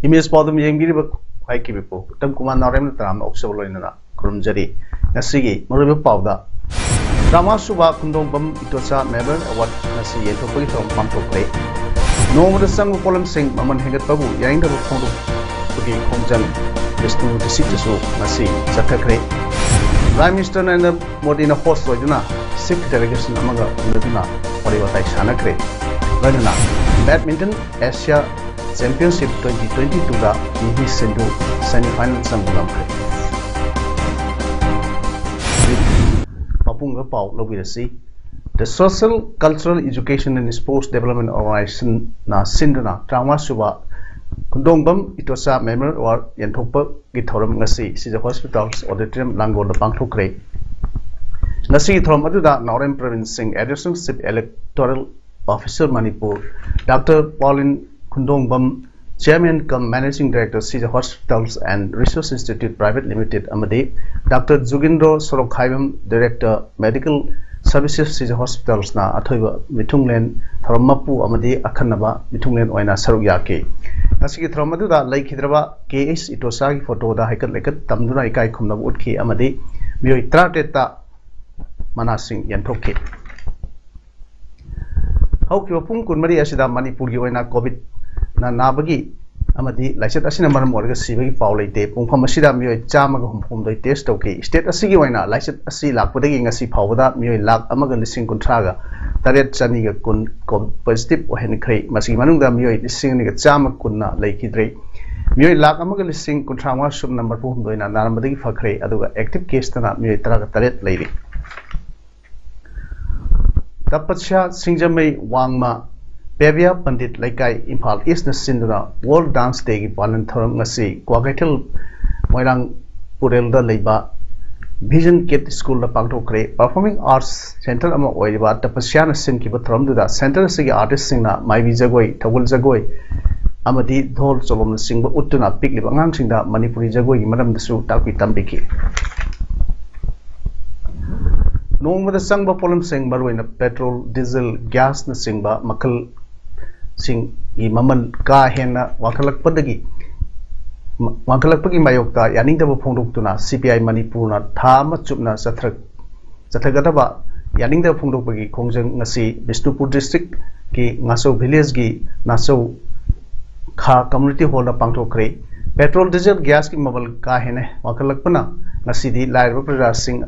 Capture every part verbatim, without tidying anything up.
Image ꯄꯥꯎꯗꯝ ꯌꯦꯡꯕꯤꯔꯤꯕ ꯈ꯭ꯋꯥꯏ ꯀꯤꯕꯤꯄꯨ ꯎꯠꯇꯝ ꯀꯨꯃꯥꯔ ꯅꯥꯎꯔꯦꯝꯅ ꯇꯔꯥꯝꯅ ꯑꯣꯛꯆꯕ ꯂꯣꯏꯅꯅ ꯈꯨꯔꯨꯝꯖꯔꯤ꯫ ꯉꯁꯤꯒꯤ ꯃꯔꯨꯑꯣꯏꯕ ꯄꯥꯎꯗ, ꯇꯔꯥꯃꯉꯥ ꯁꯨꯕ ꯈꯨꯟꯗꯣꯡꯕꯝ ꯏꯇꯣꯆꯥ Memorial Award ꯉꯁꯤ ꯌꯦꯟꯊꯣꯛꯄꯒꯤ ꯊꯧꯔꯝ ꯄꯥꯡꯊꯣꯛꯈ꯭ꯔꯦ꯫ ꯅꯣꯡꯃꯗ ꯆꯪꯕ ꯄꯣꯠꯂꯝꯁꯤꯡ ꯃꯃꯜ ꯍꯦꯟꯒꯠꯄꯕꯨ ꯌꯥꯅꯤꯡꯗꯕ ꯐꯣꯡꯗꯣꯛꯄꯒꯤ ꯈꯣꯡꯖꯪ ꯕꯤꯁꯅꯨ ꯗꯤꯁꯤꯠꯇꯁꯨ ꯉꯁꯤ ꯆꯠꯊꯈ꯭ꯔꯦ꯫ Prime Minister ꯅꯔꯦꯟꯗ꯭ꯔ ꯃꯣꯗꯤꯅ host ꯑꯣꯏꯗꯨꯅ Sikh delegation ꯑꯃꯒ ꯎꯅꯗꯨꯅ ꯋꯥꯔꯤ ꯋꯥꯇꯥꯏ ꯁꯥꯟꯅꯈ꯭ꯔꯦ꯫ ꯂꯣꯏꯅꯅ Badminton Asia Championship twenty twenty-two ꯗ P V Sindhu semi final ꯆꯪꯕ ꯉꯝꯈ꯭ꯔꯦ꯫ ꯃꯄꯨꯡ ꯑꯣꯏꯕ ꯄꯥꯎ ꯂꯧꯕꯤꯔꯁꯤ꯫ The Social, Cultural, Education and Sports Development Organization ꯅ ꯁꯤꯟꯗꯨꯅ ꯇꯔꯥꯃꯉꯥ ꯁꯨꯕ ꯈꯨꯟꯗꯣꯡꯕꯝ ꯏꯇꯣꯆꯥ Memorial Award ꯌꯦꯟꯊꯣꯛꯄꯒꯤ ꯊꯧꯔꯝ ꯉꯁꯤ ꯁꯤꯖ Hospitals Auditorium ꯂꯥꯡꯒꯣꯜꯗ ꯄꯥꯡꯊꯣꯛꯈ꯭ꯔꯦ꯫ ꯉꯁꯤꯒꯤ ꯊꯧꯔꯝ ꯑꯗꯨꯗ ꯅꯥꯎꯔꯦꯝ ꯄ꯭ꯔꯕꯤꯟ ꯁꯤꯡ, Additional Chief Electoral Officer Manipur, Doctor ꯄꯥꯎꯂꯤꯟ ꯈꯨꯟꯗꯣꯡꯕꯝ, Chairman cum Managing Director, Sija Hospitals and Research Institute Private Limited, ꯑꯃꯗꯤ Doctor ꯖꯨꯒꯤꯟꯗ꯭ꯔꯣ ꯁꯣꯔꯣꯛꯈꯥꯏꯕꯝ, Director, Medical Services, Sija Hospitals ꯅ ꯑꯊꯣꯏꯕ ꯃꯤꯊꯨꯡꯂꯦꯟ, ꯊꯧꯔꯝ ꯃꯄꯨ ꯑꯃꯗꯤ ꯑꯈꯟꯅꯕ ꯃꯤꯊꯨꯡꯂꯦꯟ ꯑꯣꯏꯅ ꯁꯔꯨꯛ ꯌꯥꯈꯤ꯫ ꯉꯁꯤꯒꯤ ꯊꯧꯔꯝ ꯑꯗꯨꯗ ꯂꯩꯈꯤꯗ꯭ꯔꯕ ꯀꯦ ꯑꯩꯆ ꯏꯇꯣꯆꯥꯒꯤ ꯐꯣꯇꯣꯗ ꯍꯩꯀꯠ ꯂꯩꯀꯠ ꯇꯝꯗꯨꯅ ꯏꯀꯥꯏ ꯈꯨꯝꯅꯕ ꯎꯠꯈꯤ ꯑꯃꯗꯤ ꯃꯤꯑꯣꯏ ꯇꯔꯥꯇꯔꯦꯠꯇ ꯃꯅꯥꯁꯤꯡ ꯌꯦꯟꯊꯣꯛꯈꯤ꯫ ꯍꯧꯈꯤꯕ ꯄꯨꯡ ꯀꯨꯟꯃꯔꯤ ꯑꯁꯤꯗ ꯃꯅꯤꯄꯨꯔꯒꯤ ꯑꯣꯏꯅ COVID ꯅ ꯅꯥꯕꯒꯤ ꯑꯃꯗꯤ ꯂꯥꯏꯆꯠ ꯑꯁꯤꯅ ꯃꯔꯝ ꯑꯣꯏꯔꯒ ꯁꯤꯕꯒꯤ ꯄꯥꯎ ꯂꯩꯇꯦ꯫ ꯄꯨꯡꯐꯝ ꯑꯁꯤꯗ ꯃꯤꯑꯣꯏ ꯆꯥꯝꯃꯒ ꯍꯨꯝꯐꯨꯍꯨꯝꯗꯣꯏ test ꯇꯧꯈꯤ꯫ State ꯑꯁꯤꯒꯤ ꯑꯣꯏꯅ ꯂꯥꯏꯆꯠ ꯑꯁꯤ ꯂꯥꯛꯄꯗꯒꯤ ꯉꯁꯤ ꯐꯥꯎꯕꯗ ꯃꯤꯑꯣꯏ ꯂꯥꯈ ꯑꯃꯒ ꯂꯤꯁꯤꯡ ꯀꯨꯟꯊ꯭ꯔꯥꯒ ꯇꯔꯦꯠ ꯆꯅꯤꯒ ꯀꯨꯟ COVID positive ꯑꯣꯏꯍꯟꯈ꯭ꯔꯦ꯫ ꯃꯁꯤꯒꯤ ꯃꯅꯨꯡꯗ ꯃꯤꯑꯣꯏ ꯂꯤꯁꯤꯡ ꯑꯅꯤꯒ ꯆꯥꯝꯃ ꯀꯨꯟꯅ ꯂꯩꯈꯤꯗ꯭ꯔꯦ꯫ ꯃꯤꯑꯣꯏ ꯂꯥꯈ ꯑꯃꯒ ꯂꯤꯁꯤꯡ ꯀꯨꯟꯊ꯭ꯔꯥ ꯃꯉꯥ ꯁꯨꯞꯅ ꯃꯔꯤꯐꯨꯍꯨꯝꯗꯣꯏꯅ ꯅꯥꯔꯝꯕꯗꯒꯤ ꯐꯈ꯭ꯔꯦ, ꯑꯗꯨꯒ active case ꯇꯅ ꯃꯤꯑꯣꯏ ꯇꯔꯥꯒ ꯇꯔꯦꯠ ꯂꯩꯔꯤ꯫ ꯇꯄꯁ꯭ꯌꯥ ꯁꯤꯡꯖꯃꯩ ꯋꯥꯡꯃ ꯄꯦꯕꯤꯌꯥ ꯄꯟꯗꯤꯠ ꯂꯩꯀꯥꯏ, ꯏꯝꯐꯥꯜ ꯏꯁꯅ ꯁꯤꯟꯗꯨꯅ World Dance Dayꯒꯤ ꯄꯥꯂꯟ ꯊꯧꯔꯝ ꯉꯁꯤ ꯀ꯭ꯋꯥꯀꯩꯊꯦꯜ ꯃꯣꯏꯔꯥꯡ ꯄꯨꯔꯦꯜꯗ ꯂꯩꯕ Vision Kid Schoolꯗ ꯄꯥꯡꯊꯣꯛꯈ꯭ꯔꯦ꯫ Performing Arts Centre ꯑꯃ ꯑꯣꯏꯔꯤꯕ ꯇꯄꯁ꯭ꯌꯥꯅ ꯁꯤꯟꯈꯤꯕ ꯊꯧꯔꯝꯗꯨꯗ centre ꯑꯁꯤꯒꯤ artistꯁꯤꯡꯅ ꯃꯥꯏꯕꯤ ꯖꯒꯣꯏ, ꯊꯧꯒꯜ ꯖꯒꯣꯏ ꯑꯃꯗꯤ ꯙꯣꯜ ꯆꯣꯂꯣꯝꯅꯆꯤꯡꯕ ꯎꯠꯇꯨꯅ ꯄꯤꯛꯂꯤꯕ ꯑꯉꯥꯡꯁꯤꯡꯗ ꯃꯅꯤꯄꯨꯔꯤ ꯖꯒꯣꯏꯒꯤ ꯃꯔꯝꯗꯁꯨ ꯇꯥꯛꯄꯤ ꯇꯝꯕꯤꯈꯤ꯫ ꯅꯣꯡꯃꯗ ꯆꯪꯕ ꯄꯣꯠꯂꯝꯁꯤꯡ, ꯃꯔꯨꯑꯣꯏꯅ petrol, diesel, gasꯅꯆꯤꯡꯕ ꯃꯈꯜꯁꯤꯡꯒꯤ ꯃꯃꯜ ꯀꯥ ꯍꯦꯟꯅ ꯋꯥꯡꯈꯠꯂꯛꯄꯗꯒꯤ ꯋꯥꯡꯈꯠꯂꯛꯄꯒꯤ ꯃꯥꯌꯣꯛꯇ ꯌꯥꯅꯤꯡꯗꯕ ꯐꯣꯡꯗꯣꯛꯇꯨꯅ CPI ꯃꯅꯤꯄꯨꯔꯅ ꯊꯥ ꯑꯃ ꯆꯨꯞꯅ ꯆꯠꯊꯔꯛ ꯆꯠꯊꯒꯗꯕ ꯌꯥꯅꯤꯡꯗꯕ ꯐꯣꯡꯗꯣꯛꯄꯒꯤ ꯈꯣꯡꯖꯪ ꯉꯁꯤ ꯕꯤꯁꯅꯨꯄꯨꯔ districtꯀꯤ ꯉꯥꯆꯧ villageꯒꯤ ꯅꯥꯆꯧ ꯈꯥ community hallꯗ ꯄꯥꯡꯊꯣꯛꯈ꯭ꯔꯦ꯫ Petrol, diesel, gasꯀꯤ ꯃꯃꯜ ꯀꯥ ꯍꯦꯟꯅ ꯋꯥꯡꯈꯠꯂꯛꯄꯅ ꯉꯁꯤꯗꯤ ꯂꯥꯏꯔꯕ ꯄ꯭ꯔꯖꯥꯁꯤꯡ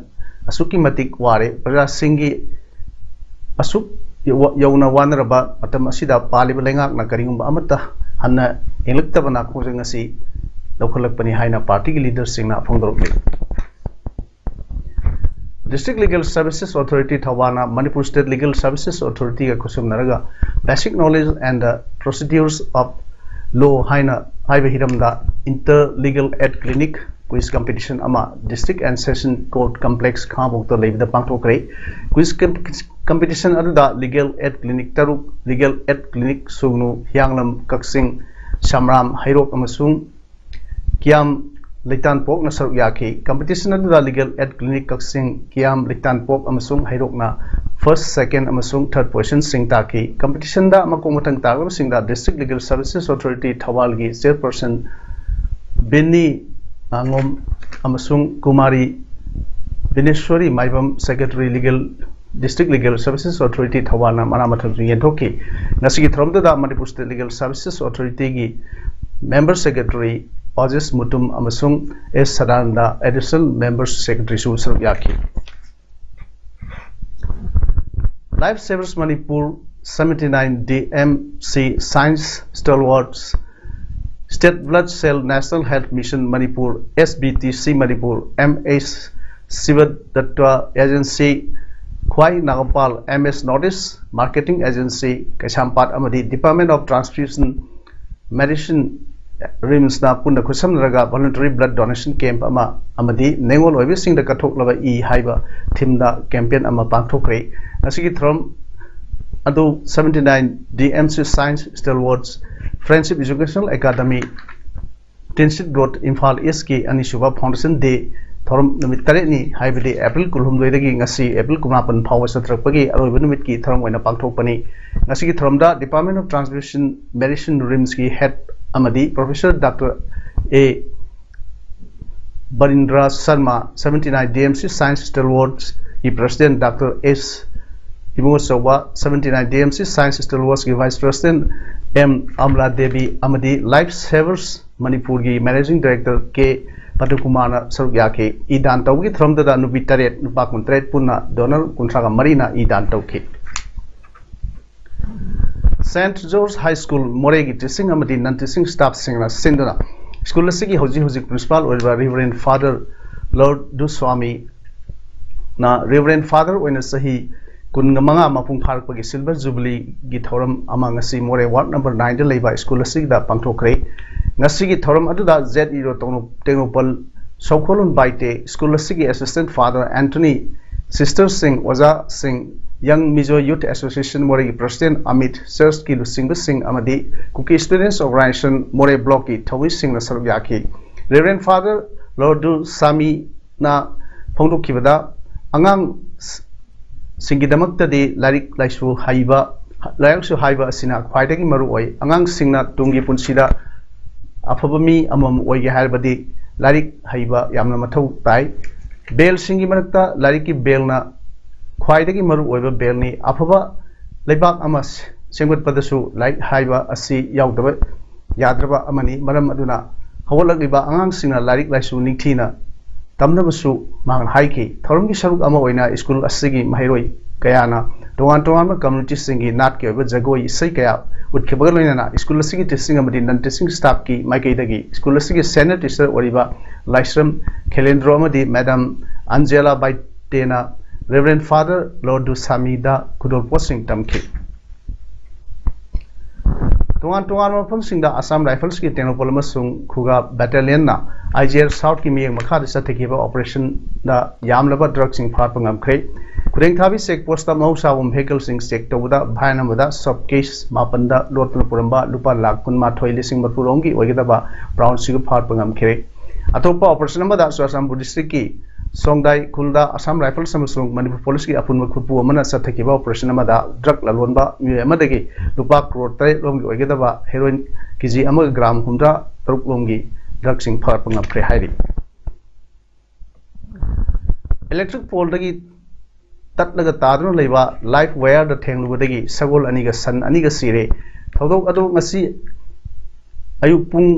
ꯑꯁꯨꯛꯀꯤ ꯃꯇꯤꯛ ꯋꯥꯔꯦ꯫ ꯄ꯭ꯔꯖꯥꯁꯤꯡꯒꯤ ꯑꯁꯨꯛ ꯌꯧ-, ꯌꯧꯅ ꯋꯥꯅꯔꯕ ꯃꯇꯝ ꯑꯁꯤꯗ ꯄꯥꯜꯂꯤꯕ ꯂꯩꯉꯥꯛꯅ ꯀꯔꯤꯒꯨꯝꯕ ꯑꯃꯠꯇ ꯍꯟꯅ ꯌꯦꯡꯂꯛꯇꯕꯅ ꯈꯣꯡꯖꯪ ꯑꯁꯤ ꯂꯧꯈꯠꯂꯛꯄꯅꯤ ꯍꯥꯏꯅ partyꯒꯤ leaderꯁꯤꯡꯅ ꯐꯣꯡꯗꯣꯔꯛꯂꯤ꯫ District Legal Services Authority ꯊꯧꯕꯥꯜꯅ Manipur State Legal Services Authorityꯒ ꯈꯨꯠꯁꯝꯅꯔꯒ Basic Knowledge and the Procedures of Law ꯍꯥꯏꯅ ꯍꯥꯏꯕ ꯍꯤꯔꯝꯗ Inter Legal Aid Clinic quiz competition ꯑꯃ District and Session Court Complex ꯈꯥꯉꯕꯣꯛꯇ ꯂꯩꯕꯗ ꯄꯥꯡꯊꯣꯛꯈ꯭ꯔꯦ꯫ Quiz com-, competition ꯑꯗꯨꯗ legal aid clinic ꯇꯔꯨꯛ, legal aid clinic ꯁꯨꯒꯅꯨ, ꯍꯤꯌꯥꯡꯂꯝ, ꯀꯛꯆꯤꯡ, ꯁꯝꯔꯥꯝ, ꯍꯩꯔꯣꯛ ꯑꯃꯁꯨꯡ ꯀꯤꯌꯥꯝ ꯂꯩꯇꯥꯟꯄꯣꯛꯅ ꯁꯔꯨꯛ ꯌꯥꯈꯤ꯫ Competition ꯑꯗꯨꯗ legal aid clinic ꯀꯛꯆꯤꯡ, ꯀꯤꯌꯥꯝ ꯂꯩꯇꯥꯟꯄꯣꯛ ꯑꯃꯁꯨꯡ ꯍꯩꯔꯣꯛꯅ first, second ꯑꯃꯁꯨꯡ third positionꯁꯤꯡ ꯇꯥꯈꯤ꯫ Competitionꯗ ꯃꯀꯣꯛ ꯃꯊꯪ ꯇꯥꯈ꯭ꯔꯕꯁꯤꯡꯗ District Legal Services Authority ꯊꯧꯕꯥꯜꯒꯤ chairperson ꯕꯤꯟꯅꯤ ꯉꯥꯉꯣꯝ ꯑꯃꯁꯨꯡ ꯀꯨꯃꯥꯔꯤ ꯕꯤꯅꯦꯁ꯭ꯋꯔꯤ ꯃꯥꯏꯕꯝ, secretary legal, District Legal Services Authority ꯊꯧꯕꯥꯜꯅ ꯃꯅꯥ ꯃꯊꯧꯁꯤꯡ ꯌꯦꯟꯊꯣꯛꯈꯤ꯫ ꯉꯁꯤꯒꯤ ꯊꯧꯔꯝꯗꯨꯗ Manipur State Legal Services Authorityꯒꯤ member secretary ꯑꯣꯖꯤꯁ Mutum ꯑꯃꯁꯨꯡ ꯑꯦꯁ ꯁꯗꯥꯅꯟꯗ additional member secretaryꯁꯨ ꯁꯔꯨꯛ ꯌꯥꯈꯤ꯫ Life Savers Manipur seventy nine D M C Science Stalwarts State Blood Cell National Health Mission Manipur, S B T C Manipur, M H Sivadatta Agency, ꯈ꯭ꯋꯥꯏ Nagampal, M S North East Marketing Agency, ꯀꯩꯁꯥꯝꯄꯥꯠ ꯑꯃꯗꯤ Department of Transfusion Medicine, RIMSꯅ ꯄꯨꯟꯅ ꯈꯨꯠꯁꯝꯅꯔꯒ voluntary blood donation camp ꯑꯃ ꯑꯃꯗꯤ ꯅꯤꯉꯣꯜ ꯑꯣꯏꯕꯁꯤꯡꯗ ꯀꯠꯊꯣꯛꯂꯕ E ꯍꯥꯏꯕ themeꯗ campaign ꯑꯃ ꯄꯥꯡꯊꯣꯛꯈ꯭ꯔꯦ꯫ ꯉꯁꯤꯒꯤ ꯊꯧꯔꯝ ꯑꯗꯨ seventy nine D M C Science Stalwarts Friendship Educational Academy, Tinsit Road, Imphal Eastꯀꯤ ꯑꯅꯤꯁꯨꯕ Foundation Day ꯊꯧꯔꯝ ꯅꯨꯃꯤꯠ ꯇꯔꯦꯠꯅꯤ, ꯍꯥꯏꯕꯗꯤ April ꯀꯨꯟꯍꯨꯝꯗꯣꯏꯗꯒꯤ ꯉꯁꯤ April ꯀꯨꯟꯃꯥꯄꯟ ꯐꯥꯎꯕ ꯆꯠꯊꯔꯛꯄꯒꯤ ꯑꯔꯣꯏꯕ ꯅꯨꯃꯤꯠꯀꯤ ꯊꯧꯔꯝ ꯑꯣꯏꯅ ꯄꯥꯡꯊꯣꯛꯄꯅꯤ꯫ ꯉꯁꯤꯒꯤ ꯊꯧꯔꯝꯗ Department of Transfusion Medicine, RIMSꯀꯤ head ꯑꯃꯗꯤ Professor Doctor A ꯕꯔꯤꯟꯗ꯭ꯔ Sharma, seventy nine D M C Science Stalwartsꯀꯤ President Doctor S ꯏꯕꯨꯡꯉꯣꯆꯧꯕ, seventy nine D M C Science Stalwartsꯀꯤ Vice President M ꯑꯃꯂꯥ Devi ꯑꯃꯗꯤ Life Savers ꯃꯅꯤꯄꯨꯔꯒꯤ Managing Director K ꯄꯇꯨꯀꯨꯃꯥꯔꯅ ꯁꯔꯨꯛ ꯌꯥꯈꯤ꯫ E ꯗꯥꯟ ꯇꯧꯕꯒꯤ ꯊꯧꯔꯝꯗꯨꯗ ꯅꯨꯄꯤ ꯇꯔꯦꯠ, ꯅꯨꯄꯥ ꯀꯨꯟꯇꯔꯦꯠ, ꯄꯨꯟꯅ donor ꯀꯨꯟꯊ꯭ꯔꯥꯒ ꯃꯔꯤꯅ ꯏ ꯗꯥꯟ ꯇꯧꯈꯤ꯫ Saint George High School ꯃꯣꯔꯦꯒꯤ teaching ꯑꯃꯗꯤ non teaching staffꯁꯤꯡꯅ ꯁꯤꯟꯗꯨꯅ school ꯑꯁꯤꯒꯤ ꯍꯧꯖꯤꯛ ꯍꯧꯖꯤꯛ principal ꯑꯣꯏꯔꯤꯕ Reverend Father ꯂꯣꯔꯗꯨ ꯁ꯭ꯋꯥꯃꯤꯅ Reverend Father ꯑꯣꯏꯅ ꯆꯍꯤ ꯀꯨꯟꯃꯉꯥ ꯃꯄꯨꯡ ꯐꯥꯔꯛꯄꯒꯤ Silver Jubileeꯒꯤ ꯊꯧꯔꯝ ꯑꯃ ꯉꯁꯤ ꯃꯣꯔꯦ ward number nineꯗ ꯂꯩꯕ school ꯑꯁꯤꯗ ꯄꯥꯡꯊꯣꯛꯈ꯭ꯔꯦ꯫ ꯉꯁꯤꯒꯤ ꯊꯧꯔꯝ ꯑꯗꯨꯗ ꯖꯦꯠ ꯏꯔꯣ ꯇꯦꯡꯅꯧꯄꯜ ꯁꯧꯈꯣꯂꯨꯟ ꯕꯥꯏꯇꯦ, school ꯑꯁꯤꯒꯤ Assistant Father Anthony, sisterꯁꯤꯡ, ꯑꯣꯖꯥꯁꯤꯡ, Young Mizo Youth Association ꯃꯣꯔꯦꯒꯤ President ꯑꯃꯤꯠ, churchꯀꯤ ꯂꯨꯆꯤꯡꯕꯁꯤꯡ ꯑꯃꯗꯤ Kuki Students Organisation ꯃꯣꯔꯦ blockꯀꯤ ꯊꯧꯃꯤꯁꯤꯡꯅ ꯁꯔꯨꯛ ꯌꯥꯈꯤ꯫ Reverend Father ꯂꯣꯔꯗꯨ ꯁꯥꯃꯤꯅ ꯐꯣꯡꯗꯣꯛꯈꯤꯕꯗ, ꯑꯉꯥꯡꯁꯤꯡꯒꯤꯗꯃꯛꯇꯗꯤ ꯂꯥꯏꯔꯤꯛ ꯂꯥꯏꯁꯨ ꯍꯩꯕ, ꯂꯥꯏꯔꯤꯛꯁꯨ ꯍꯥꯏꯕ ꯑꯁꯤꯅ ꯈ꯭ꯋꯥꯏꯗꯒꯤ ꯃꯔꯨ ꯑꯣꯏ꯫ ꯑꯉꯥꯡꯁꯤꯡꯅ ꯇꯨꯡꯒꯤ ꯄꯨꯟꯁꯤꯗ ꯑꯐꯕ ꯃꯤ ꯑꯃꯃꯝ ꯑꯣꯏꯒꯦ ꯍꯥꯏꯔꯕꯗꯤ ꯂꯥꯏꯔꯤꯛ ꯍꯩꯕ ꯌꯥꯝꯅ ꯃꯊꯧ ꯇꯥꯏ꯫ ꯕꯦꯜꯁꯤꯡꯒꯤ ꯃꯔꯛꯇ ꯂꯥꯏꯔꯤꯛꯀꯤ ꯕꯦꯜꯅ ꯈ꯭ꯋꯥꯏꯗꯒꯤ ꯃꯔꯨ ꯑꯣꯏꯕ ꯕꯦꯜꯅꯤ꯫ ꯑꯐꯕ ꯂꯩꯕꯥꯛ ꯑꯃ ꯁꯦꯝꯒꯠꯄꯗꯁꯨ ꯂꯥꯏꯔꯤꯛ ꯍꯥꯏꯕ ꯑꯁꯤ ꯌꯥꯎꯗꯕ ꯌꯥꯗ꯭ꯔꯕ ꯑꯃꯅꯤ꯫ ꯃꯔꯝ ꯑꯗꯨꯅ ꯍꯧꯒꯠꯂꯛꯂꯤꯕ ꯑꯉꯥꯡꯁꯤꯡꯅ ꯂꯥꯏꯔꯤꯛ ꯂꯥꯏꯁꯨ ꯅꯤꯡꯊꯤꯅ ꯇꯝꯅꯕꯁꯨ ꯃꯍꯥꯛꯅ ꯍꯥꯏꯈꯤ꯫ ꯊꯧꯔꯝꯒꯤ ꯁꯔꯨꯛ ꯑꯃ ꯑꯣꯏꯅ school ꯑꯁꯤꯒꯤ ꯃꯍꯩꯔꯣꯏ ꯀꯌꯥꯅ ꯇꯣꯉꯥꯟ ꯇꯣꯉꯥꯟꯕ communityꯁꯤꯡꯒꯤ ꯅꯥꯠꯀꯤ ꯑꯣꯏꯕ ꯖꯒꯣꯏ ꯏꯁꯩ ꯀꯌꯥ ꯎꯠꯈꯤꯕꯒ ꯂꯣꯏꯅꯅ school ꯑꯁꯤꯒꯤ teaching ꯑꯃꯗꯤ non teaching staffꯀꯤ ꯃꯥꯏꯀꯩꯗꯒꯤ school ꯑꯁꯤꯒꯤ senior teacher ꯑꯣꯏꯔꯤꯕ ꯂꯥꯏꯁ꯭ꯔꯝ ꯈꯦꯂꯦꯟꯗ꯭ꯔꯣ ꯑꯃꯗꯤ Madam ꯑꯟꯖꯦꯂꯥ ꯕꯥꯏꯇꯦꯅ Reverend Father Lordu Samida ꯈꯨꯗꯣꯜꯄꯣꯠꯁꯤꯡ ꯇꯝꯈꯤ꯫ ꯇꯣꯉꯥꯟ ꯇꯣꯉꯥꯟꯕ ꯃꯐꯝꯁꯤꯡꯗ Assam Riflesꯀꯤ ꯇꯦꯡꯅꯧꯄꯜ ꯑꯃꯁꯨꯡ ꯈꯨꯒꯥ Battalionꯅ I G R Southꯀꯤ ꯃꯤꯠꯌꯦꯡ ꯃꯈꯥꯗ ꯆꯠꯊꯈꯤꯕ operationꯗ ꯌꯥꯝꯂꯕ drugꯁꯤꯡ ꯐꯥꯔꯛꯄ ꯉꯝꯈ꯭ꯔꯦ꯫ ꯈꯨꯔꯦꯡꯊꯥꯕꯤ check postꯇ ꯃꯍꯧꯁꯥꯒꯨꯝ vehicleꯁꯤꯡ check ꯇꯧꯕꯗ van ꯑꯃꯗ soft cash ꯃꯥꯄꯟꯗ ꯂꯣꯠꯇꯨꯅ ꯄꯨꯔꯝꯕ ꯂꯨꯄꯥ ꯂꯥꯈ ꯀꯨꯟꯃꯥꯊꯣꯏ ꯂꯤꯁꯤꯡ ꯃꯔꯤꯐꯨ ꯔꯣꯝꯒꯤ ꯑꯣꯏꯒꯗꯕ brown sugar ꯐꯥꯔꯛꯄ ꯉꯝꯈ꯭ꯔꯦ꯫ ꯑꯇꯣꯞꯄ operation ꯑꯃꯗ ꯆꯨꯔꯆꯥꯟꯄꯨꯔ districtꯀꯤ ꯁꯣꯡꯗꯥꯏ ꯈꯨꯜꯗ Assam Rifles ꯑꯃꯁꯨꯡ ꯃꯅꯤꯄꯨꯔ policeꯀꯤ ꯑꯄꯨꯟꯕ ꯈꯨꯠꯄꯨ ꯑꯃꯅ ꯆꯠꯊꯈꯤꯕ operation ꯑꯃꯗ drug ꯂꯂꯣꯟꯕ ꯃꯤꯑꯣꯏ ꯑꯃꯗꯒꯤ ꯂꯨꯄꯥ crore ꯇꯔꯦꯠ ꯂꯣꯝꯒꯤ ꯑꯣꯏꯒꯗꯕ heroin ꯀꯦ ꯖꯤ ꯑꯃꯒ gram ꯍꯨꯝꯗ꯭ꯔꯥ ꯇꯔꯨꯛ ꯂꯣꯝꯒꯤ drugꯁꯤꯡ ꯐꯥꯔꯛꯄ ꯉꯝꯈ꯭ꯔꯦ ꯍꯥꯏꯔꯤ꯫ Electric poleꯗꯒꯤ ꯇꯠꯂꯒ ꯇꯥꯗꯨꯅ ꯂꯩꯕ live wireꯗ ꯊꯦꯡꯂꯨꯕꯗꯒꯤ ꯁꯒꯣꯜ ꯑꯅꯤꯒ ꯁꯟ ꯑꯅꯤꯒ ꯁꯤꯔꯦ꯫ ꯊꯧꯗꯣꯛ ꯑꯗꯨ ꯉꯁꯤ ꯑꯌꯨꯛ ꯄꯨꯡ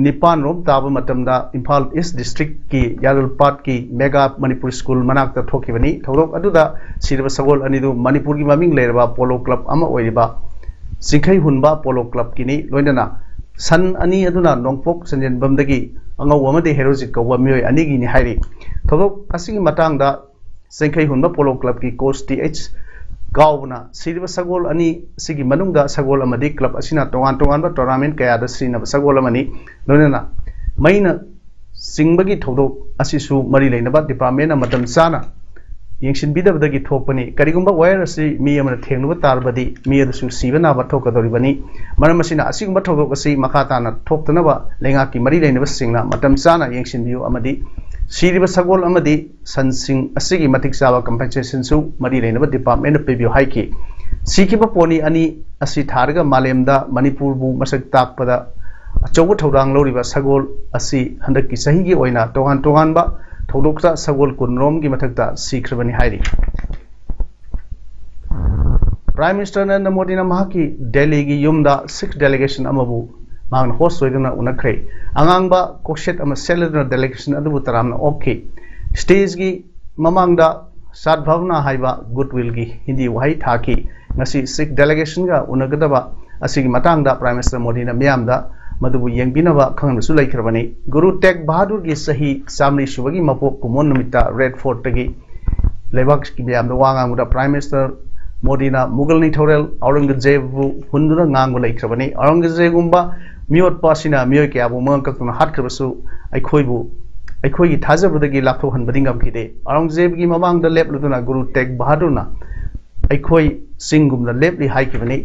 ꯅꯤꯄꯥꯟ ꯔꯣꯝ ꯇꯥꯕ ꯃꯇꯝꯗ Imphal East districtꯀꯤ ꯌꯥꯔꯜꯄꯥꯠꯀꯤ Mega Manipur School ꯃꯅꯥꯛꯇ ꯊꯣꯛꯈꯤꯕꯅꯤ꯫ ꯊꯧꯗꯣꯛ ꯑꯗꯨꯗ ꯁꯤꯔꯕ ꯁꯒꯣꯜ ꯑꯅꯤꯗꯨ ꯃꯅꯤꯄꯨꯔꯒꯤ ꯃꯃꯤꯡ ꯂꯩꯔꯕ polo club ꯑꯃ ꯑꯣꯏꯔꯤꯕ ꯆꯤꯡꯈꯩ ꯍꯨꯟꯕ polo clubꯀꯤꯅꯤ꯫ ꯂꯣꯏꯅꯅ ꯁꯟ ꯑꯅꯤ ꯑꯗꯨꯅ ꯅꯣꯡꯄꯣꯛ ꯆꯟꯖꯦꯟꯕꯝꯗꯒꯤ ꯑꯉꯧ ꯑꯃꯗꯤ ꯍꯦꯔꯣꯖꯤꯠ ꯀꯧꯕ ꯃꯤꯑꯣꯏ ꯑꯅꯤꯒꯤꯅꯤ ꯍꯥꯏꯔꯤ꯫ ꯊꯧꯗꯣꯛ ꯑꯁꯤꯒꯤ ꯃꯇꯥꯡꯗ ꯆꯤꯡꯈꯩ ꯍꯨꯟꯕ polo clubꯀꯤ coach ꯇꯤ ꯑꯩꯆ ꯀꯥꯎꯕꯅ ꯁꯤꯔꯤꯕ ꯁꯒꯣꯜ ꯑꯅꯤ ꯑꯁꯤꯒꯤ ꯃꯅꯨꯡꯗ ꯁꯒꯣꯜ ꯑꯃꯗꯤ club ꯑꯁꯤꯅ ꯇꯣꯉꯥꯟ ꯇꯣꯉꯥꯟꯕ tournament ꯀꯌꯥꯗ ꯁꯤꯖꯤꯟꯅꯕ ꯁꯒꯣꯜ ꯑꯃꯅꯤ꯫ ꯂꯣꯏꯅꯅ ꯃꯩꯅ ꯆꯤꯡꯕꯒꯤ ꯊꯧꯗꯣꯛ ꯑꯁꯤꯁꯨ ꯃꯔꯤ ꯂꯩꯅꯕ departmentꯅ ꯃꯇꯝ ꯆꯥꯅ ꯌꯦꯡꯁꯤꯟꯕꯤꯗꯕꯗꯒꯤ ꯊꯣꯛꯄꯅꯤ꯫ ꯀꯔꯤꯒꯨꯝꯕ wire ꯑꯁꯤ ꯃꯤ ꯑꯃꯅ ꯊꯦꯡꯂꯨꯕ ꯇꯥꯔꯕꯗꯤ ꯃꯤ ꯑꯗꯨꯁꯨ ꯁꯤꯕ ꯅꯥꯕ ꯊꯣꯛꯀꯗꯧꯔꯤꯕꯅꯤ꯫ ꯃꯔꯝ ꯑꯁꯤꯅ ꯑꯁꯤꯒꯨꯝꯕ ꯊꯧꯗꯣꯛ ꯑꯁꯤ ꯃꯈꯥ ꯇꯥꯅ ꯊꯣꯛꯇꯅꯕ ꯂꯩꯉꯥꯛꯀꯤ ꯃꯔꯤ ꯂꯩꯅꯕꯁꯤꯡꯅ ꯃꯇꯝ ꯆꯥꯅ ꯌꯦꯡꯁꯤꯟꯕꯤꯌꯨ ꯑꯃꯗꯤ ꯁꯤꯔꯤꯕ ꯁꯒꯣꯜ ꯑꯃꯗꯤ ꯁꯟꯁꯤꯡ ꯑꯁꯤꯒꯤ ꯃꯇꯤꯛ ꯆꯥꯕ compensationꯁꯨ ꯃꯔꯤ ꯂꯩꯅꯕ departmentꯅ ꯄꯤꯕꯤꯌꯨ ꯍꯥꯏꯈꯤ꯫ ꯁꯤꯈꯤꯕ pony ꯑꯅꯤ ꯑꯁꯤ ꯊꯥꯔꯒ ꯃꯥꯂꯦꯝꯗ ꯃꯅꯤꯄꯨꯔꯕꯨ ꯃꯁꯛ ꯇꯥꯛꯄꯗ ꯑꯆꯧꯕ ꯊꯧꯗꯥꯡ ꯂꯧꯔꯤꯕ ꯁꯒꯣꯜ ꯑꯁꯤ ꯍꯟꯗꯛꯀꯤ ꯆꯍꯤꯒꯤ ꯑꯣꯏꯅ ꯇꯣꯉꯥꯟ ꯇꯣꯉꯥꯟꯕ ꯊꯧꯗꯣꯛꯇ ꯁꯒꯣꯜ ꯀꯨꯟꯔꯣꯝꯒꯤ ꯃꯊꯛꯇ ꯁꯤꯈ꯭ꯔꯕꯅꯤ ꯍꯥꯏꯔꯤ꯫ Prime Minister ꯅꯔꯦꯟꯗ꯭ꯔ ꯃꯣꯗꯤꯅ ꯃꯍꯥꯛꯀꯤ ꯗꯦꯜꯂꯤꯒꯤ ꯌꯨꯝꯗ Sikh delegation ꯑꯃꯕꯨ ꯃꯍꯥꯛꯅ host ꯑꯣꯏꯗꯨꯅ ꯎꯅꯈ꯭ꯔꯦ꯫ ꯑꯉꯥꯡꯕ ꯀꯣꯛꯁꯦꯠ ꯑꯃ ꯁꯦꯠꯂꯗꯨꯅ delegation ꯑꯗꯨꯕꯨ ꯇꯔꯥꯝꯅ ꯑꯣꯛꯈꯤ꯫ Stageꯀꯤ ꯃꯃꯥꯡꯗ Sadbhavna ꯍꯥꯏꯕ goodwillꯒꯤ ꯍꯤꯟꯗꯤ ꯋꯥꯍꯩ ꯊꯥꯈꯤ꯫ ꯉꯁꯤ Sikh delegationꯒ ꯎꯅꯒꯗꯕ ꯑꯁꯤꯒꯤ ꯃꯇꯥꯡꯗ Prime Minister ꯃꯣꯗꯤꯅ ꯃꯤꯌꯥꯝꯗ ꯃꯗꯨꯕꯨ ꯌꯦꯡꯕꯤꯅꯕ ꯈꯪꯍꯟꯕꯁꯨ ꯂꯩꯈ꯭ꯔꯕꯅꯤ꯫ ꯒꯨꯔꯨ ꯇꯦꯒ ꯕꯍꯥꯗꯨꯔꯒꯤ ꯆꯍꯤ ꯆꯥꯃꯔꯤ ꯁꯨꯕꯒꯤ ꯃꯄꯣꯛ ꯀꯨꯝꯑꯣꯟ ꯅꯨꯃꯤꯠꯇ Red Fortꯇꯒꯤ ꯂꯩꯕꯥꯛꯀꯤ ꯃꯤꯌꯥꯝꯗ ꯋꯥ ꯉꯥꯡꯕꯗ Prime Minister ꯃꯣꯗꯤꯅ ꯃꯨꯒꯜ ꯅꯤꯡꯊꯧꯔꯦꯜ ꯑꯧꯔꯪꯒꯖꯦꯕꯕꯨ ꯍꯨꯟꯗꯨꯅ ꯉꯥꯡꯕ ꯂꯩꯈ꯭ꯔꯕꯅꯤ꯫ ꯑꯧꯔꯪꯒꯖꯦꯕꯒꯨꯝꯕ ꯃꯤꯑꯣꯠꯄ ꯑꯁꯤꯅ ꯃꯤꯑꯣꯏ ꯀꯌꯥꯕꯨ ꯃꯉꯛ ꯀꯛꯇꯨꯅ ꯍꯥꯠꯈ꯭ꯔꯕꯁꯨ ꯑꯩꯈꯣꯏꯕꯨ ꯑꯩꯈꯣꯏꯒꯤ ꯊꯥꯖꯕꯗꯒꯤ ꯂꯥꯞꯊꯣꯛꯍꯟꯕꯗꯤ ꯉꯝꯈꯤꯗꯦ꯫ ꯑꯧꯔꯪꯒꯖꯦꯕꯒꯤ ꯃꯃꯥꯡꯗ ꯂꯦꯞꯂꯗꯨꯅ ꯒꯨꯔꯨ ꯇꯦꯒ ꯕꯍꯥꯗꯨꯔꯅ ꯑꯩꯈꯣꯏ ꯆꯤꯡꯒꯨꯝꯅ ꯂꯦꯞꯂꯤ ꯍꯥꯏꯈꯤꯕꯅꯤ꯫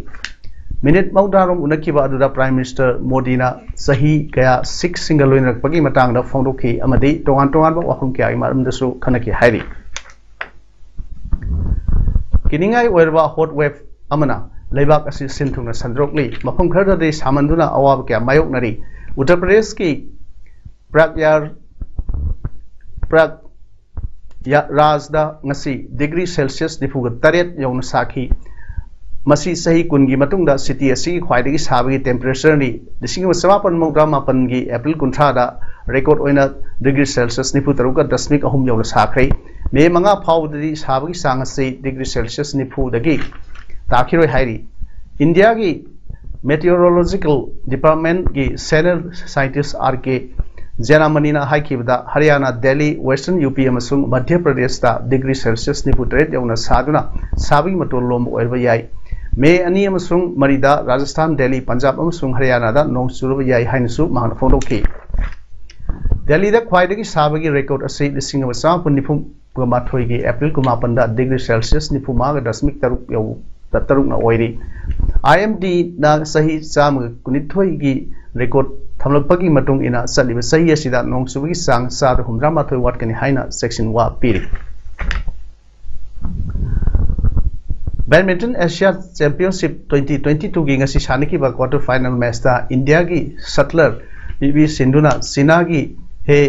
ꯃꯤꯅꯤꯠ ꯃꯧꯗ꯭ꯔꯥꯔꯣꯝ ꯎꯅꯈꯤꯕ ꯑꯗꯨꯗ Prime Minister ꯃꯣꯗꯤꯅ ꯆꯍꯤ ꯀꯌꯥ ꯁꯤꯈꯁꯤꯡꯒ ꯂꯣꯏꯅꯔꯛꯄꯒꯤ ꯃꯇꯥꯡꯗ ꯐꯣꯡꯗꯣꯛꯈꯤ ꯑꯃꯗꯤ ꯇꯣꯉꯥꯟ ꯇꯣꯉꯥꯟꯕ ꯋꯥꯐꯝ ꯀꯌꯥꯒꯤ ꯃꯔꯝꯗꯁꯨ ꯈꯟꯅꯈꯤ ꯍꯥꯏꯔꯤ꯫ ꯀꯤꯅꯤꯡꯉꯥꯏ ꯑꯣꯏꯔꯕ hot wave ꯑꯃꯅ ꯂꯩꯕꯥꯛ ꯑꯁꯤ ꯁꯤꯟ ꯊꯨꯡꯅ ꯁꯟꯗꯣꯔꯛꯂꯤ꯫ ꯃꯐꯝ ꯈꯔꯗꯗꯤ ꯁꯥꯃꯟꯗꯨꯅ ꯑꯋꯥꯕ ꯀꯌꯥ ꯃꯥꯌꯣꯛꯅꯔꯤ꯫ ꯎꯠꯇꯔ ꯄ꯭ꯔꯗꯦꯁꯀꯤ ꯄ꯭ꯔꯥꯒꯌꯥꯔ ꯄ꯭ꯔꯥꯒ ꯌꯥ-, ꯔꯥꯖꯗ ꯉꯁꯤ ꯗꯤꯒ꯭ꯔꯤ ꯁꯦꯜꯁꯤꯌꯁ ꯅꯤꯐꯨꯒ ꯇꯔꯦꯠ ꯌꯧꯅ ꯁꯥꯈꯤ꯫ ꯃꯁꯤ ꯆꯍꯤ ꯀꯨꯟꯒꯤ ꯃꯇꯨꯡꯗ ꯁꯤꯇꯤ ꯑꯁꯤꯒꯤ ꯈ꯭ꯋꯥꯏꯗꯒꯤ ꯁꯥꯕꯒꯤ ꯇꯦꯝꯄꯔꯦꯆꯔꯅꯤ꯫ ꯂꯤꯁꯤꯡ ꯑꯃ ꯆꯃꯥꯄꯟ ꯃꯧꯗ꯭ꯔꯥ ꯃꯥꯄꯟꯒꯤ ꯑꯦꯄ꯭ꯔꯤꯜ ꯀꯨꯟꯊ꯭ꯔꯥꯗ ꯔꯦꯀꯣꯔꯗ ꯑꯣꯏꯅ ꯗꯤꯒ꯭ꯔꯤ ꯁꯦꯜꯁꯤꯌꯁ ꯅꯤꯐꯨ ꯇꯔꯨꯛꯀ ꯗꯁꯃꯤꯛ ꯑꯍꯨꯝ ꯌꯧꯅ ꯁꯥꯈ꯭ꯔꯦ꯫ ꯃꯦ ꯃꯉꯥ ꯐꯥꯎꯕꯗꯗꯤ ꯁꯥꯕꯒꯤ ꯆꯥꯡ ꯑꯁꯤ ꯗꯤꯒ꯭ꯔꯤ ꯁꯦꯜꯁꯤꯌꯁ ꯅꯤꯐꯨꯗꯒꯤ ꯇꯥꯈꯤꯔꯣꯏ ꯍꯥꯏꯔꯤ꯫ ꯏꯟꯗꯤꯌꯥꯒꯤ ꯃꯦꯇꯤꯑꯣꯔꯣꯂꯣꯖꯤꯀꯦꯜ ꯗꯤꯄꯥꯔꯠꯃꯦꯟꯒꯤ ꯁꯦꯅꯤꯌꯔ ꯁꯥꯏꯟꯇꯤꯁ ꯑꯥꯔ ꯀꯦ ꯖꯦꯅꯥꯃꯅꯤꯅ ꯍꯥꯏꯈꯤꯕꯗ, ꯍꯔꯤꯌꯥꯅꯥ, ꯗꯦꯜꯂꯤ, ꯋꯦꯁꯇꯔꯟ ꯌꯨ ꯄꯤ ꯑꯃꯁꯨꯡ ꯃꯙ꯭ꯌ ꯄ꯭ꯔꯗꯦꯁꯇ ꯗꯤꯒ꯭ꯔꯤ ꯁꯦꯜꯁꯤꯌꯁ ꯅꯤꯐꯨ ꯇꯔꯦꯠ ꯌꯧꯅ ꯁꯥꯗꯨꯅ ꯁꯥꯕꯒꯤ ꯃꯇꯣꯜ ꯂꯣꯝꯕ ꯑꯣꯏꯔꯕ ꯌꯥꯏ꯫ ꯃꯦ ꯑꯅꯤ ꯑꯃꯁꯨꯡ ꯃꯔꯤꯗ ꯔꯥꯖꯁꯊꯥꯟ, ꯗꯦꯜꯂꯤ, ꯄꯟꯖꯥꯕ ꯑꯃꯁꯨꯡ ꯍꯔꯤꯌꯥꯅꯥꯗ ꯅꯣꯡ ꯆꯨꯔꯕ ꯌꯥꯏ ꯍꯥꯏꯅꯁꯨ ꯃꯍꯥꯛꯅ ꯐꯣꯡꯗꯣꯛꯈꯤ꯫ ꯗꯦꯜꯂꯤꯗ ꯈ꯭ꯋꯥꯏꯗꯒꯤ ꯁꯥꯕꯒꯤ ꯔꯦꯀꯣꯔꯗ ꯑꯁꯤ ꯂꯤꯁꯤꯡ ꯑꯃ ꯆꯃꯥꯄꯟ ꯅꯤꯐꯨ ꯃꯥꯄꯟꯗ ꯗꯤꯒ꯭ꯔꯤ ꯁꯦꯜꯁꯤꯌꯁ ꯅꯤꯐꯨ ꯃꯉꯥꯒ ꯗꯁꯃꯤꯛ ꯇꯔꯨꯛ ꯌꯧꯕ ꯇꯔꯨꯛꯅ ꯑꯣꯏꯔꯤ꯫ ꯑꯥꯏ ꯑꯦꯝ ꯗꯤꯅ ꯆꯍꯤ ꯆꯥꯝꯃꯒ ꯀꯨꯟꯅꯤꯊꯣꯏꯒꯤ ꯔꯦꯀꯣꯔꯗ ꯊꯝꯂꯛꯄꯒꯤ ꯃꯇꯨꯡ ꯏꯟꯅ, ꯆꯠꯂꯤꯕ ꯆꯍꯤ ꯑꯁꯤꯗ ꯅꯣꯡ ꯆꯨꯕꯒꯤ ꯆꯥꯡ ꯆꯥꯗ ꯍꯨꯝꯗ꯭ꯔꯥ ꯃꯥꯊꯣꯏ ꯋꯥꯠꯀꯅꯤ ꯍꯥꯏꯅ ꯆꯦꯛꯁꯤꯟꯋꯥ ꯄꯤꯔꯤ꯫ Badminton Asia Championship twenty twenty-two ꯒꯤ ꯉꯁꯤ ꯁꯥꯟꯅꯈꯤꯕ quarter final match ꯇ ꯏꯟꯗꯤꯌꯥꯒꯤ shutler ꯄꯤ ꯚꯤ ꯁꯤꯟꯙꯨꯅ ꯆꯤꯅꯥꯒꯤ ꯍꯦ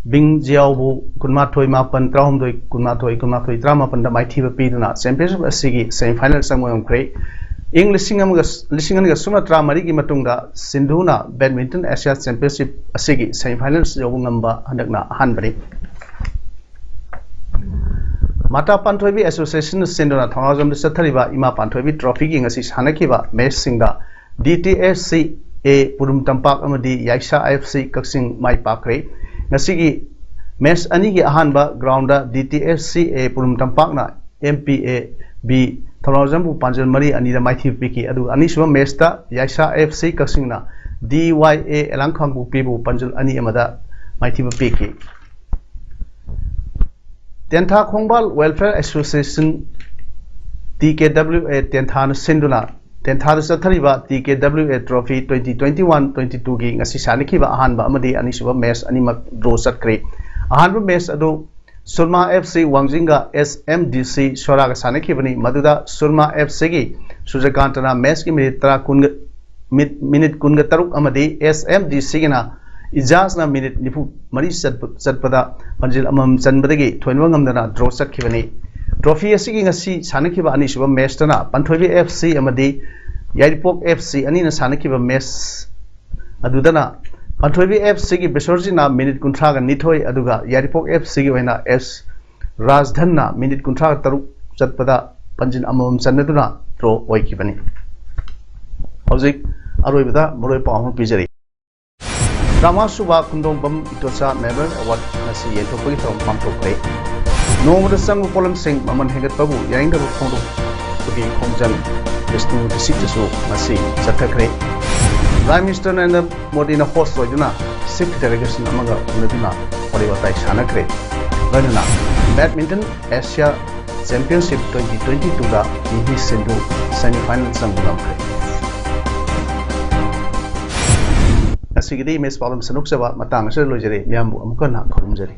ꯕꯤꯡ ꯖꯤꯌꯥꯎꯕꯨ ꯀꯨꯟꯃꯥꯊꯣꯏ ꯃꯥꯄꯟ, ꯇꯔꯥꯍꯨꯝꯗꯣꯏ ꯀꯨꯟꯃꯥꯊꯣꯏ, ꯀꯨꯟꯃꯥꯊꯣꯏ ꯇꯔꯥꯃꯥꯄꯟꯗ ꯃꯥꯏꯊꯤꯕ ꯄꯤꯗꯨꯅ championship ꯑꯁꯤꯒꯤ semi final ꯆꯪꯕ ꯉꯝꯈ꯭ꯔꯦ꯫ ꯏꯪ ꯂꯤꯁꯤꯡ ꯑꯃꯒ, ꯂꯤꯁꯤꯡ ꯑꯅꯤꯒ ꯁꯨꯞꯅ ꯇꯔꯥꯃꯔꯤꯒꯤ ꯃꯇꯨꯡꯗ ꯁꯤꯟꯙꯨꯅ Badminton Asia Championship ꯑꯁꯤꯒꯤ semi final ꯌꯧꯕ ꯉꯝꯕ ꯍꯟꯗꯛꯅ ꯑꯍꯥꯟꯕꯅꯤ꯫ ꯃꯥꯇꯥ ꯄꯥꯟꯊꯣꯏꯕꯤ Association ꯁꯤꯟꯗꯨꯅ ꯊꯧꯅꯥꯖꯝꯗ ꯆꯠꯊꯔꯤꯕ ꯏꯃꯥ ꯄꯥꯟꯊꯣꯏꯕꯤ trophy ꯒꯤ ꯉꯁꯤ ꯁꯥꯟꯅꯈꯤꯕ match ꯁꯤꯡꯗ ꯗꯤ ꯇꯤ ꯑꯦꯐ ꯁꯤ ꯑꯦ ꯄꯨꯔꯨꯝ ꯇꯝꯄꯥꯛ ꯑꯃꯗꯤ ꯌꯥꯏꯁꯥ ꯑꯦꯐ ꯁꯤ ꯀꯛꯆꯤꯡ ꯃꯥꯏ ꯄꯥꯛꯈ꯭ꯔꯦ꯫ ꯉꯁꯤꯒꯤ Match ꯑꯅꯤꯒꯤ ꯑꯍꯥꯟꯕ ground the D T F C A ꯄꯨꯔꯨꯝ ꯇꯝꯄꯥꯛꯅ M P A B ꯊꯧꯅꯥꯎꯖꯝꯕꯨ ꯄꯥꯟꯖꯜ ꯃꯔꯤ ꯑꯅꯤꯗ ꯃꯥꯏꯊꯤꯕ ꯄꯤꯈꯤ꯫ ꯑꯗꯨꯒ ꯑꯅꯤꯁꯨꯕ match ꯇ ꯌꯥꯏꯁꯥ F C ꯀꯛꯆꯤꯡꯅ D Y A ꯑꯦꯂꯥꯡꯈꯥꯡꯄꯣꯛꯄꯤꯕꯨ ꯄꯥꯟꯖꯜ ꯑꯅꯤ ꯑꯃꯗ ꯃꯥꯏꯊꯤꯕ ꯄꯤꯈꯤ꯫ ꯇꯦꯟꯊꯥ ꯈꯣꯡꯕꯥꯜ Welfare Association, T K W A, ꯇꯦꯟꯊꯥꯅ ꯁꯤꯟꯗꯨꯅ ꯇꯦꯟꯊꯥꯗ ꯆꯠꯊꯔꯤꯕ T K W A Trophy twenty twenty-one twenty-two ꯒꯤ ꯉꯁꯤ ꯁꯥꯟꯅꯈꯤꯕ ꯑꯍꯥꯟꯕ ꯑꯃꯗꯤ ꯑꯅꯤꯁꯨꯕ match ꯑꯅꯤꯃꯛ draw ꯆꯠꯈ꯭ꯔꯦ꯫ ꯑꯍꯥꯟꯕ match ꯑꯗꯨ ꯁꯨꯔꯃꯥ F C ꯋꯥꯡꯖꯤꯡꯒ S M D C ꯁꯣꯔꯥꯒ ꯁꯥꯟꯅꯈꯤꯕꯅꯤ꯫ ꯃꯗꯨꯗ ꯁꯨꯔꯃꯥ F C ꯒꯤ ꯁꯨꯔꯖꯀꯥꯟꯇꯅ match ꯀꯤ minute ꯇꯔꯥ ꯀꯨꯟꯒ, ꯃꯤꯠ-, minute ꯀꯨꯟꯒ ꯇꯔꯨꯛ ꯑꯃꯗꯤ S M D C ꯒꯤꯅ ꯏꯖꯥꯖꯅ minute ꯅꯤꯐꯨ ꯃꯔꯤ ꯆꯠꯄ-, ꯆꯠꯄꯗ ꯄꯥꯟꯖꯤꯜ ꯑꯃꯃꯝ ꯆꯟꯕꯗꯒꯤ ꯊꯣꯏꯕ ꯉꯝꯗꯅ draw ꯆꯠꯈꯤꯕꯅꯤ꯫ Trophy ꯑꯁꯤꯒꯤ ꯉꯁꯤ ꯁꯥꯟꯅꯈꯤꯕ ꯑꯅꯤꯁꯨꯕ match ꯇꯅ ꯄꯥꯟꯊꯣꯏꯕꯤ F C ꯑꯃꯗꯤ ꯌꯥꯏꯔꯤꯄꯣꯛ F C ꯑꯅꯤꯅ ꯁꯥꯟꯅꯈꯤꯕ match ꯑꯗꯨꯗꯅ ꯄꯥꯟꯊꯣꯏꯕꯤ F C ꯒꯤ ꯕꯤꯁꯣꯔꯖꯤꯠꯅ minute ꯀꯨꯟꯊ꯭ꯔꯥꯒ ꯅꯤꯊꯣꯏ ꯑꯗꯨꯒ ꯌꯥꯏꯔꯤꯄꯣꯛ F C ꯒꯤ ꯑꯣꯏꯅ S ꯔꯥꯖꯙꯟꯅ minute ꯀꯨꯟꯊ꯭ꯔꯥꯒ ꯇꯔꯨꯛ ꯆꯠꯄꯗ ꯄꯥꯟꯖꯤꯜ ꯑꯃꯃꯝ ꯆꯟꯅꯗꯨꯅ draw ꯑꯣꯏꯈꯤꯕꯅꯤ꯫ ꯍꯧꯖꯤꯛ ꯑꯔꯣꯏꯕꯗ ꯃꯔꯨꯑꯣꯏ ꯄꯥꯎ ꯑꯃ ꯄꯤꯖꯔꯤ꯫ ꯇꯔꯥꯃꯉꯥ ꯁꯨꯕ ꯈꯨꯟꯗꯣꯡꯕꯝ ꯏꯇꯣꯆꯥ Memorial Award ꯉꯁꯤ ꯌꯦꯟꯊꯣꯛꯄꯒꯤ ꯊꯧꯔꯝ ꯄꯥꯡꯊꯣꯛꯈ꯭ꯔꯦ꯫ ꯅꯣꯡꯃꯗ ꯆꯪꯕ ꯄꯣꯠꯂꯝꯁꯤꯡ ꯃꯃꯜ ꯍꯦꯟꯒꯠꯄꯕꯨ ꯌꯥꯅꯤꯡꯗꯕ ꯐꯣꯡꯗꯣꯛꯄꯒꯤ ꯈꯣꯡꯖꯪ ꯕꯤꯁꯅꯨ ꯗꯤꯁꯇ꯭ꯔꯤꯛꯇꯁꯨ ꯉꯁꯤ ꯆꯠꯊꯈ꯭ꯔꯦ꯫ Prime Minister ꯅꯔꯦꯟꯗ꯭ꯔ ꯃꯣꯗꯤꯅ host ꯑꯣꯏꯗꯨꯅ Sikh delegation ꯑꯃꯒ ꯎꯅꯗꯨꯅ ꯋꯥꯔꯤ ꯋꯥꯇꯥꯏ ꯁꯥꯟꯅꯈ꯭ꯔꯦ꯫ ꯂꯣꯏꯅꯅ Badminton Asia Championship twenty twenty-two ꯗ P V Sindhu semi final ꯆꯪꯕ ꯉꯝꯈ꯭ꯔꯦ꯫ ꯉꯁꯤꯒꯤꯗꯤ ꯃꯦꯁ ꯄꯥꯎꯗꯝ ꯁꯟꯗꯣꯛꯆꯕ ꯃꯇꯥꯡ ꯑꯁꯤꯗ ꯂꯣꯏꯖꯔꯦ꯫ ꯃꯤꯌꯥꯝꯕꯨ ꯑꯃꯨꯛ ꯍꯟꯅ ꯈꯨꯔꯨꯝꯖꯔꯤ꯫